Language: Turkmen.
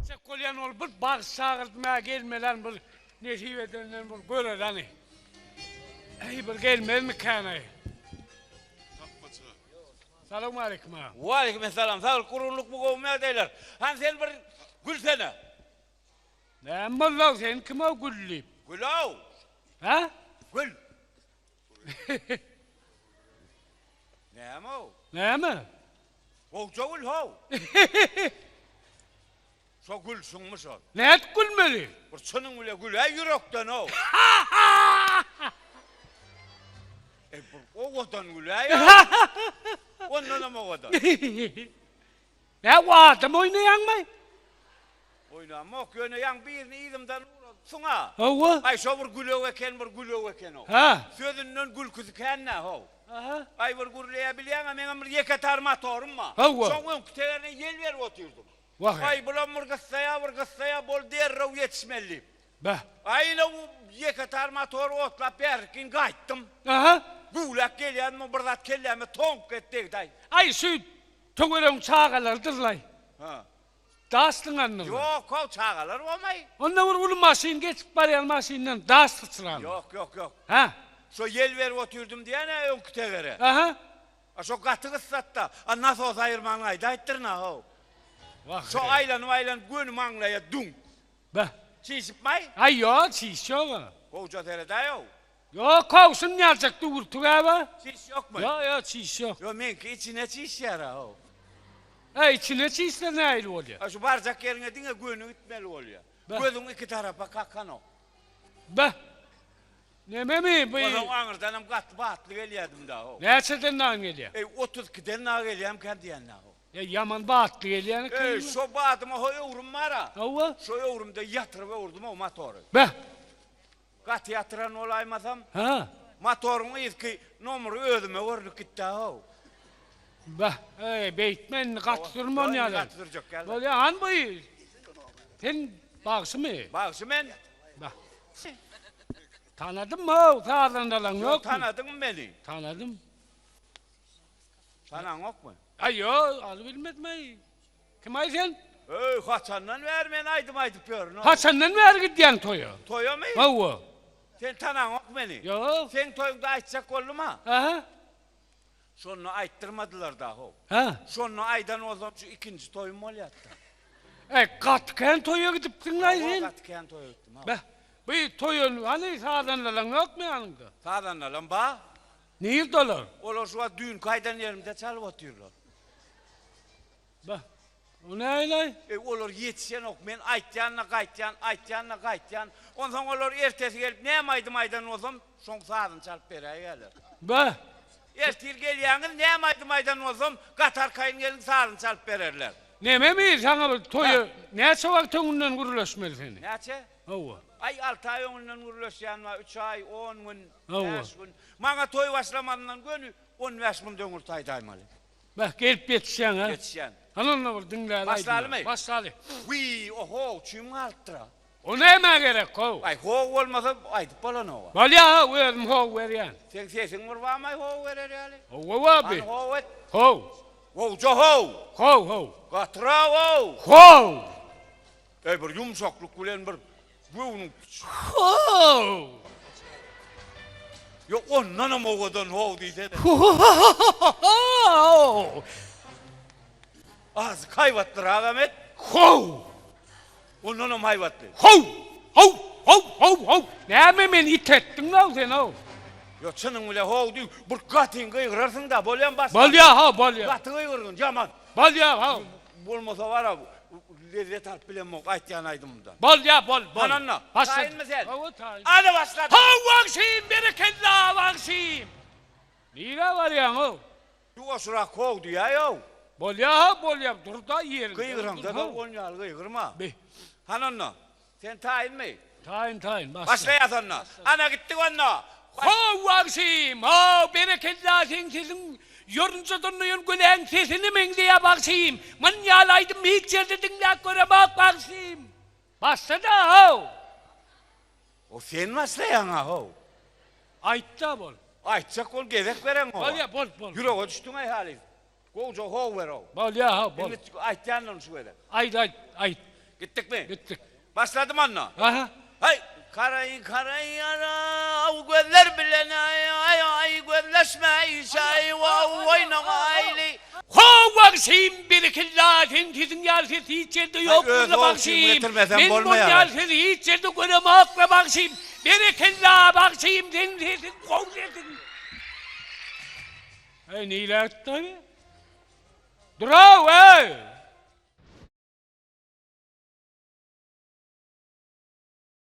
Aýtjak bolýan ol bir bagşy çagyrdym-ä gelmelän bir nesip edenden bir göreleni. Eý bir gelmezmikän-eý. Salowmaleýkim aga. Waleýkim essalam. Saglyk gurgunlykmy gowumy ýagdaýlar? Hany sen bir gülsene. Näme boldy-ow sen kim-ow gül diýip? Gül-ow. Hä? Gül. Näme-ow? Näme? Gowja gül how. Şo gülşüňmi şol? Nädip gülmeli? Bir çynyň bile güläý ýürekden-ow. Eý, bir owadan güläý-ow. Ondanam owadan. Nä, adam oýnaýaňmy? Oýnamok, ýöne ýaň birini yzymdan ugradypsyň-a. Hawa. Aý, şo bir gülek eken, bir gülek eken-ow. Hä. Sözünden gülküsi kän-dä, how. Aha. Aý, bir gürleýä bilýäň-ä, meňem bir ýeketar motorym bar. Hawa. Şoň öňki tegerine ýel berip otyrdym. Wah-eý. Aý, bulam bir gyssaýa, bir gyssaýa, bol derrew ýetişmeli diýip. Beh. Aý, ine, bu ýeketar motory otlap bärikgin gaýtdym. Aha. Güwläp gelýändim, bir zat kelläme toňk et degdi-aý. Aý, şu töweregiň çagalarydyr-laý. Hä. Daş zyňandyr. Ýok-how, çagalar bolmaý. Onda bir uly maşyn geçip barýan maşyndan daş syçrandyr. Ýok, ýok, ýok. Hä? Şo ýel berip otyrdym diýýän-ä öňki tegere. Aha. A şo gaty gyssatda, a nasos aýyrman gaýdaýypdyryn-a-how. Wah. Şo aýlanyp-aýlanyp göni maňlaýa duňk. Beh. Çişipmaý? Aý, ýok, çiş ýog-a. Gowja seredäý-ow. Ýok, kowşun ýaljak düwürtik-ä bar. Çiş ýokmy? Ýok, ýok, çiş ýok. Ýok, meňki içine çişýär-ä-how. Äý, içine çişse nähili bolýar? A şu barjak ýeriňe diňe göni gitmeli bolýar. Beh. Gözüň iki tarapa kakanok. Beh. Nememi bu? Onsoň aňyrdanam gaty batly gelýärdim-dä-how. Näçeden dagy gelýär? Eý, 32-den dagy gelýärmikäm diýýän-dä-how. Eý, ýaman batly gelýän ekeniň. Eý, şo badyma ho öwrüm bar-a. Hawa. Şo öwrümde ýatyryp öwürdim-ow motory. Beh. Gaty ýatyran bolaýmasam. Hä. Motoryň yzky nomry özüme görnüp gitdi-ow. Beh, eý, beýtme indi gaty sürme ony ýaly. Gaty sürjek ýaly. Bolýa, hany bu sen bagşymy? Bagşy men. Beh. Tanadym-ow, sazandalaň ýokmy? Ýok, tanadyňmy meni? Tanadym. Tanaňokmy? Aý, ýok, alybilmedim-aý. Kim-aý sen? Öý, haçandan bäri men aýdym aýdyp ýörün-ow. Haçandan bäri gidýäň toýa? Toýamy? Hawa. Sen tanaňok meni. Ýok. Seň toýuňda aýtjak boldum-a. Aha. Şonda aýtdyrmadylar-da-how. Hä? Şonda aýdan bolsam şu ikinji toýum bolýardy-da. Äý, gaty kän toýa gidipsiň-laý sen. Hawa, gaty kän toýa gitdim, hawa. Beh, bu toýa hany sazandalaň ýokmy ýanyňda? Sazandalam bar. Nirde olar? Olar şu wagt düýnki aýdan ýerimde çalyp otyrlar. Bah, o nähili-aý? Eý, olar ýetişenok. Men aýtýan-da gaýtýan, aýtýan-da gaýtýan. Onsoň olar ertesi gelip näme aýdym aýdan bolsam, şoň sazyny çalyp beräýýärler. Bah! Ertir gelýäňiz, näme aýdym aýdan bolsam, gaty arkaýyn geliň, sazyny çalyp bererler. Nememi, saňa bir toýa näçe wagt öňünden gürleşmeli seni? Näçe? Hawa. Aý, alty aý öňünden gürleşýän bar, üç aý, on gün, Hawa. bäş gün. Maňa toý başlamazyndan göni on bäş gün öňürti aýdaýmaly. Beh, gelip ýetişýäň-ä? Ýetişýän. Hany onda bir diňläli aýdymy. Başlalymy? Başlaly. Wiý, oho, çüým galypdyr-a. O nämä gerek, how? Aý, how bolmasa aýdyp bolanok-a. Bolýa, özüm how berýän. Seň sesiň bir barmaý how berer ýaly? Hawa, bar bi. Hany how et. How. Gowja how. How, how. Gatyrak how. How. Eý, bir ýumşaklyk bilen bir göwnüň. How. Ýok, ondanam owadan how diýsene. How. Azyk haýbatlyragam et. How. Ondanam haýbatly. How! How! How! How! How! Näme meni it etdiň-ow sen-ow? Ýok, çynyň bile how diý, bir gatyň gygyrarsyň-da, bolýamy başga? Bolýa, how, bolýa. Gaty gygyrgyn, ýaman. Bolýa, how. Bolmasa bar-a, lezzet alyp bilemok aýtýan aýdymymdan. Bolýa, bol, bol. Hany onda, taýynmy sen? Hawa, taýyn. Ana başladyk. How, bagşym, berekella, bagşym! Nirä barýaň-ow? Ýuwaşrak how diýäý-ow. Bolýa-ha, bolýa, dur-da ýeriňde. Gygyraňda-da on ýaly gygyrma. Be. Hany onda, sen taýynmy? Taýyn, taýyn, başla. Başlaýas onda. Ana gitdik onda. How, bagşym, how, berekella, seň sesiň ýorunjadan duýan göläň sesine meňzeýä, bagşym. Mun ýaly aýdym hiç ýerde diňläp göremok, bagşym. Başla-da, how. O sen başlaýaň-a how. Aýt-da bol. Aýtjak bol gezek bereň oňa. Bolýa bol bol. Ýürege düşdüň-aý halys. Gowja how ber how. Bolýa how bol. Indi aýtýan ony şu gezek. Aýt aýt aýt. Gitdikmi? Gitdik. Başladym onda. Aha. Haý, karaý, karaý ýara, aw gözler bilen aý, aý, aý, gözleşme işaý, waw, oýnamaýly. How bagşym berekella seň sesiň ýaly ses hiç ýerde ýok Haý, öz myrla ogşymy bagşym. getirmesem Men bolmaýar. bun ýaly sesi hiç ýerde göremokla bagşym. Berekella bagşym seň sesiň gowy sesiň. Eý nile gitdi? Duraw eý.